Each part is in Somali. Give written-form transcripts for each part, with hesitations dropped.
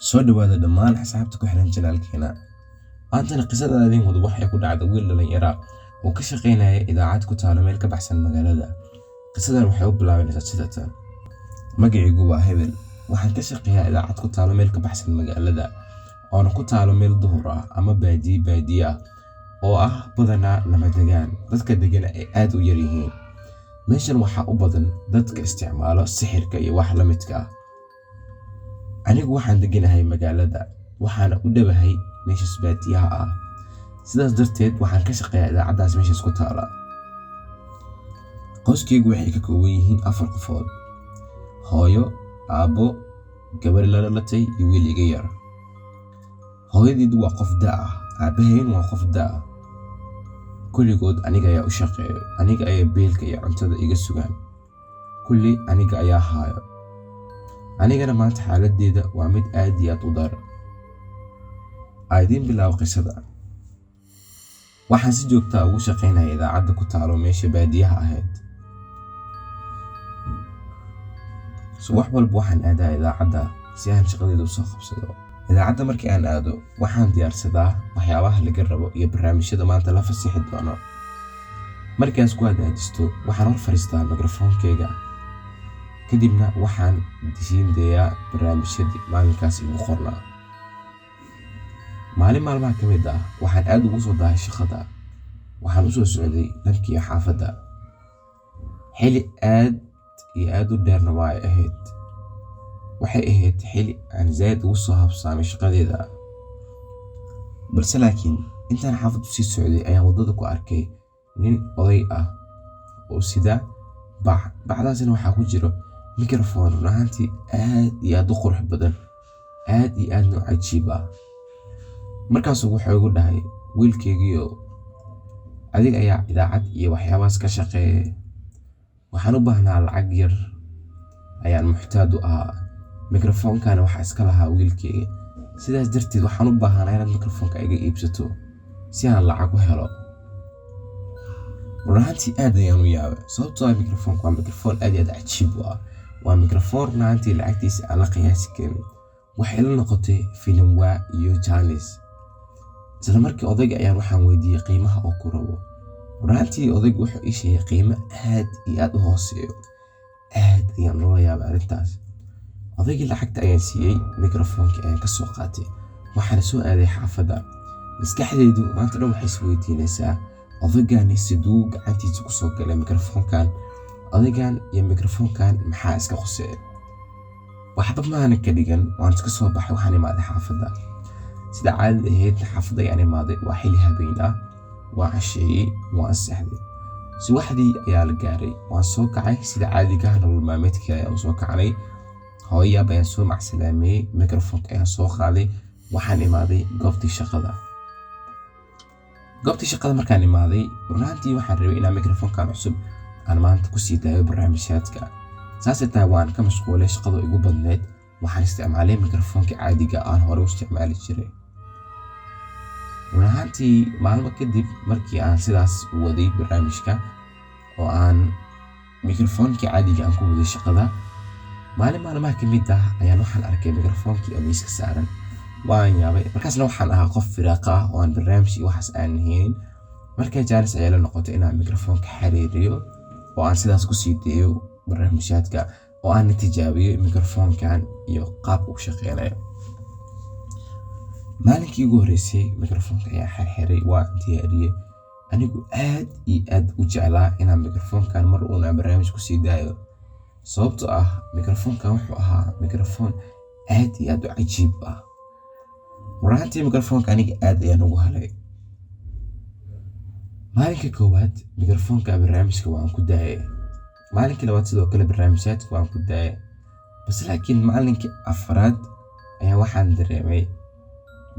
Soo dhawaada dhammaan asxaabta ku xiran channelkeena. Maantana qisada idin wado waxay ku dhacday wiil dhalinyaro ah oo ka shaqaynaya idaacad ku taalo meel ka baxsan magaalada. Qisadan waxay u bilaabanaysaa sida tan. Magacaygu waa Hebel. Waxaan ka shaqeeyaa idaacad ku taalo meel ka baxsan magaalada, oona ku taalo meel duhur ah ama baadiye baadiye ah oo ah badanaa lama degaan. Dadka degana ay aad u yar yihiin. Meeshan waxaa u badan dadka isticmaalo sixirka iyo wax la midka ah. Anigu waxaan deganahay magaalada, waxaana u dhowahay meeshas baadiyaha ah. Sidaas darteed waxaan ka shaqeeyaa idaacaddaas meeshas ku taala. Qoyskaygu waxay ka kooban yihiin 4 qofood: hooyo, aabbo, gabar la dhalatay iyo wiil iga yar. Hooyadaydu waa qof da' ah, aabbahayna waa qof da' ah. Kulligood aniga ayaa u shaqeeyo, aniga ayaa biilka iyo cuntada iga sugaan. Kulli aniga ayaa haayo. Anigana maanta xaaladeyda waa mid aad iyo aad u daran. Aan idiin bilaabo qisada. Waxaan si joogto ah ugu shaqaynayay idaacadda ku taalo meesha baadiyaha ahayd. Subax walba waxaan aadaa idaacadda si aan shaqadeyda u soo qabsado. Idaacadda markii aan aado, waxaan diyaarsadaa waxyaabaha laga rabo iyo barnaamijyada maanta la fasixi doono. Markaas ku hagaajisto, waxaan hor fadhiistaa mikrofoonkeyga. Kadibna waxaan dishiindeeyaa barnaamijyadii maalinkaas igu qornaa. Maalin maalmaha ka mid ah, waxaan aad ugu soo daahay shaqada. Waxaan u soo socday dhankii xaafadda. Xilli aad iyo aad u dheerna waa ay ahayd. Waxay ahayd xilli aan zaid ugu soo habsaamay shaqadeyda. Balse laakiin intaan xaafadda u sii socday ayaan waddada ku arkay nin oday ah oo sida bac. Bacdaasina waxaa ku jiro mikrofon run ahaantii aad iyo aad u qurux badan, aad iyo aadna u cajiib ah. Markaasuu wuxuu igu dhahay, wiilkaygiiyow, adiga ayaa idaacad iyo waxyaabahaas ka shaqeeya. Waxaan u baahnaa lacag yar ayaan muxtaad u ahaa. Mikrofoonkan waxaa iska lahaa wiilkayga. Sidaas darteed waxaan u baahanaa inaad mikrofoonka iga iibsato si aan lacag u helo. Run ahaantii aad ayaan u yaabay, sababtoo ah mikrofoonku waa mikrofoon aad iyo aad cajiib u ah. Waa mikrofoon run ahaantii lacagtiisa aan la qiyaasi karin. Waxay la noqotay filim waa iyo jaanis. Isla markii odayga ayaan waxaan weydiiyey qiimaha oo ku rabo. Run ahaantii odaygu wuxuu ii sheegay qiimo aad iyo aad u hooseeyo. Aad ayaan ula yaabay arrintaas. Odaygii lacagta ayaan siiyey, mikrofoonka ayaan ka soo qaatay. Waxaan soo aaday xaafadda. Maskaxdaydu maanta dhan waxay isweydiinaysaa, odaygani siduu gacantiisa ku soo galay mikrofoonkan? Odaygan iyo mikrofoonkan maxaa iska khuseeya? Waxba maanan ka dhigan, waan iska soo baxay, waxaan imaaday xaafadda. Sida caadada ahayd, xaafadda ayaan imaaday, waa xilli habeen ah. Waan casheeyey, waan seexday. Subaxdii ayaa la gaaray, waan soo kacay sida caadiga ah nolol maalmeedkii ayaan u soo kacnay. Hooyo aab ayaan soo macsalaameeyey, mikrofoonka ayaan soo qaaday, waxaan imaaday goobtii shaqada. Goobtii shaqada markaan imaaday, run ahaantii waxaan rabay inaan mikrofoonkan cusub aan maanta ku sii daayo barnaamijyaadka. Saasay tahay waan ka mashquulay shaqada igu badneyd. Waxaan isticmaalay mikrofoonka caadiga aan hore u isticmaali jiray. Run ahaantii maalmo kadib markii aan sidaas u waday barnaamijka oo aan mikrofoonka caadiga aan ku waday shaqada, maalin maalmaha ka mid ah ayaan waxaan arkay mikrofoonkii oo miiska saaran. Waan yaabay. Markaasna waxaan ahaa qof firaaqa ah oo aan barnaamij iyo waxaas aan haynin. Markaa jaanis ayaa la noqotay inaan mikrofoonka xiriiriyo oo aan sidaas ku sii dayo barnaamijyaadka oo aan tijaabiyo mikrofoonkan iyo qaabka uu shaqeynayo. Maalinkii ugu horreysay mikrofoonka ayaan xirxiray, waan diyaariyey. Anigu aad iyo aad u jeclaa inaan mikrofoonkan mar uun aan barnaamij ku sii daayo. Sababtoo ah mikrofoonkan wuxuu ahaa mikrofoon aad iyo aad u cajiib ah. Run ahaantii mikrofoonka aniga aad ayaan ugu helay. Maalinka koowaad mikrofoonka barnaamijka waan ku daayay. Maalinkii labaad sidoo kale barnaamijyaadka waan ku daayay. Balse laakiin maalinkii afraad ayaa waxaan dareemay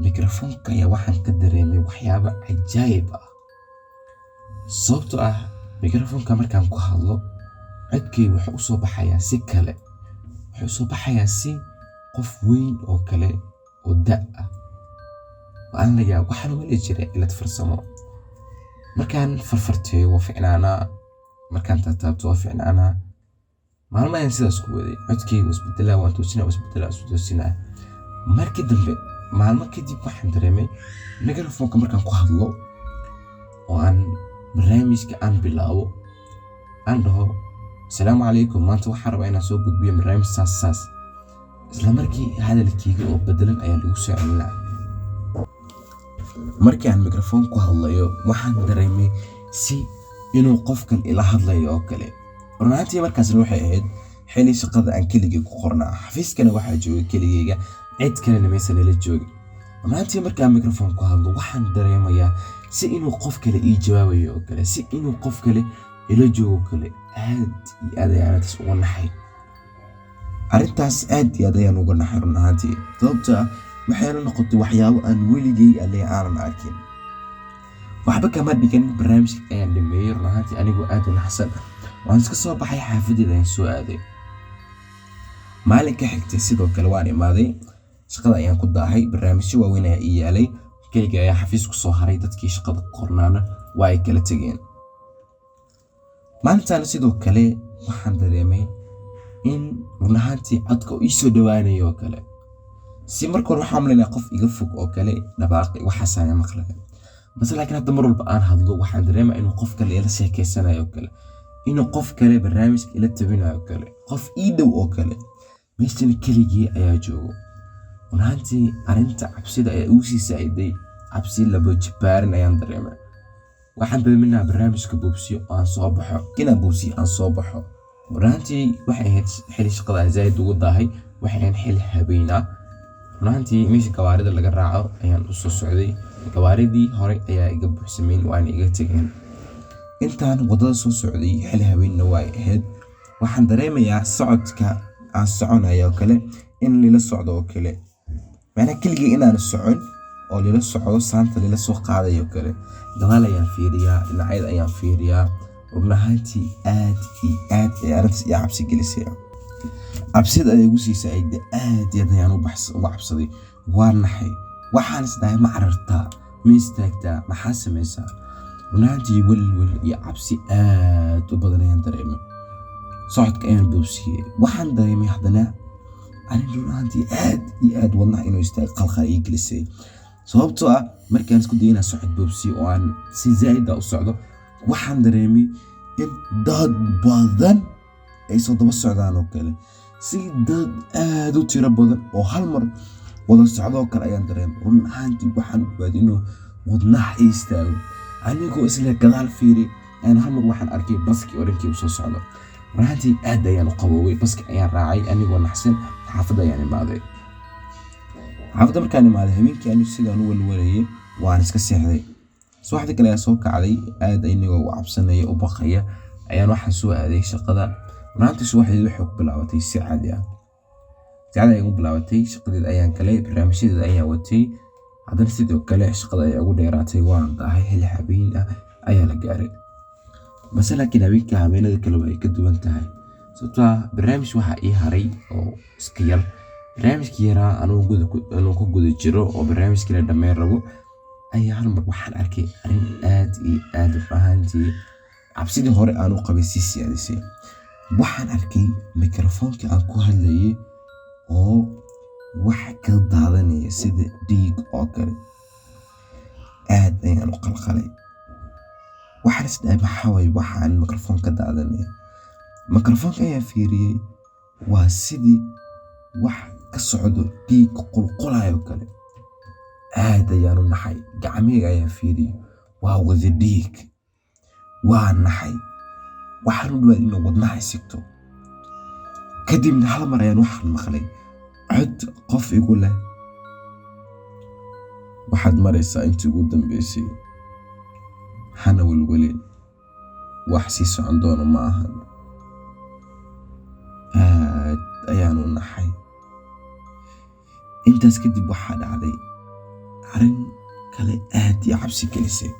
mikrofoonka ayaa waxaan ka dareemay waxyaabo cajaayib ah. Sababtoo ah mikrofoonka markaan ku hadlo, codkaygu wuxuu u soo baxayaa si kale. Wuxuu u soo baxayaa si qof weyn oo kale oo da' ah. Waan la yaab, waxaan u maleyn jiray cilad farsamo. Markaan farfarteeyo waa ficnaanaa, markaan taataabto waa ficnaanaa. Maalmo ayaan sidaas ku waday. Codkaygu isbedelaa, waan toosinaa, isbedelaa, isku toosinaa. Markii dambe, maalmo kadib, waxaan dareemay mikrofoonka markaan ku hadlo oo aan barnaamijka aan bilaabo, aan dhaho, "Asalaamu calaykum, maanta waxaan rabaa inaan soo gudbiyo barnaamij saas saas," isla markii hadalkeyga oo bedelan ayaa lagu soo celinaa. Markii aan mikrofoon ku hadlayo, waxaan dareemay si inuu qofkan ila hadlayo oo kale. Run ahaantii, markaasna waxay ahayd xilli shaqada aan keligay ku qornaa, xafiiskana waxaa joogay keligeyga, cid kalena maysan ila joogin. Run ahaantii, markaan mikrofoon ku hadlo, waxaan dareemayaa si inuu qof kale ii jawaabayo oo kale, si inuu qof kale ila joogo oo kale. Aad iyo aad ayaan arrintaas uga naxay. Arrintaas aad iyo aad ayaan uga naxay run ahaantii, sababtoo ah waxay la noqotay waxyaabo aan weligay alle aanan arkin. Waxba kama dhigan, barnaamijka ayaan dhameeyey. Run ahaantii, anigoo aad u naxsan waan iska soo baxay, xaafadeeda ayaan soo aaday. Maalinka xigtay sidoo kale waan imaaday, shaqada ayaan ku daahay, barnaamijyo waaweyn ayaa ii yaalay. Keligay ayaa xafiis ku soo haray, dadkii shaqada ku qornaana waa ay kala tegeen. Maalintaana sidoo kale waxaan dareemay in run ahaantii codka uu ii soo dhawaanayo oo kale. Si marka hore waxaan umaleynaya qof iga fog oo kale dhawaaqay, waxaas ayaan maqlaya, balse laakiin hadda mar walba aan hadlo, waxaan dareemaya inuu qof kale ila sheekeysanayo oo kale, inuu qof kale barnaamijka ila tabinayo oo kale, qof ii dhow oo kale. Meeshana keligii ayaa joogo. Run ahaantii, arrinta cabsida ayaa igu sii saa'iday, cabsi laba jibaaran ayaan dareemay. Waxaan dareemay inaan barnaamijka boobsiyo oo aan soo baxo, inaan boobsiyo aan soo baxo. Run ahaantii, waxay ahayd xilli shaqada aan zaid ugu daahay, waxay ahayd xilli habeen ah. Run ahaantii, meesha gawaarida laga raaco ayaan u soo socday. Gawaaridii hore ayaa iga buuxsameen, waana iga tageen. Intaan waddada soo socday, xilli habeenna way ahayd, waxaan dareemayaa socodka aan soconayo oo kale in lila socdo oo kale, macnaha keligay inaan socon oo lila socdo, saanta lila soo qaadayo oo kale. Gadaal ayaan fiiriyaa, dhinacyada ayaan fiiriyaa. Run ahaantii, aad iyo aad ay arrintaas ii cabsi gelisay. Cabsida ayaa igu sii saa'iday, aad iyo aad ayaan uga cabsaday. Waan naxay. Waxaan is dhahay, "Ma carartaa? Ma istaagtaa? Maxaa sameysaa?" Run ahaantii, welwel iyo cabsi aad u badan ayaan dareemay. Socodka ayaan boobsiiyey. Waxaan dareemay haddana arrin run ahaantii aad iyo aad wadnaha inuu istaago qalqal ii gelisay, sababtoo ah markaan isku dayay inaan socod boobsiyo oo aan si zaa'id ah u socdo, waxaan dareemay in dad badan ay soo daba socdaan oo kale. Si dad aad u tiro badan oo hal mar wada socdo oo kale ayaan dareemay. Run ahaantii, waxaan ogaaday inuu wadnaha ii istaago. Anigoo isla gadaal fiiri ayaan hal mar waxaan arkay baskii oo dhankii soo socdo. Run ahaantii, aad ayaan u qaboobay. Baski ayaan raacay anigoo naxsan, xaafadda ayaan imaaday. Xaafadda markaan imaaday, habeenkii anigu sidaan u walwalayay waan iska seexday. Subaxdii kale ayaan soo kacday, aad anigoo u cabsanaya, u baqaya ayaan waxaan soo aaday shaqada. Run ahaantii, subaxdii waxay ku bilaabatay si caadi ah. Si caadi ayay u bilaabatay, shaqadeeda ayaan galay, barnaamijyadeeda ayaan watay. Haddana sidoo kale shaqada ayaa ugu dheeraatay, waan daahay, xilli habeen ah ayaa la gaaray. Balse laakiin habeenka habeenada kale way ka duwan tahay, sababtoo ah barnaamij waxaa ii haray oo iska yar. Barnaamijkii yaraa anuu ku guda jiro oo barnaamijkii la dhammeyn rabo ayaa hal mar waxaan arkay arrin aad iyo aad run ahaantii cabsidii hore aan u qabay sii siyaadisay. Waxaan arkay mikrofoonka aan ku hadlayay oo wax ka daadanaya sida dhiig oo kale. Aad ayaan u qalqalay. Waxaan is dhahay, "Maxaa waye waxaan mikrofoon ka daadanaya?" Mikrofoonka ayaan fiiriyey, waa sidii wax ka socdo dhiig qulqulayo oo kale. Aad ayaan u naxay. Gacmahayga ayaan fiiriyey, waa wada dhiig. Waan naxay. Waxaan u dhawaaday inuu wadnaha i sigto. Kadibna hal mar ayaan waxaan maqlay cod qof igu leh, "Waxaad maraysaa intii ugu dambeysay, hana welwelin, wax sii socon doono ma ahan." Aad ayaan u naxay. Intaas kadib waxaa dhacday arrin kale aad ii cabsi gelisay.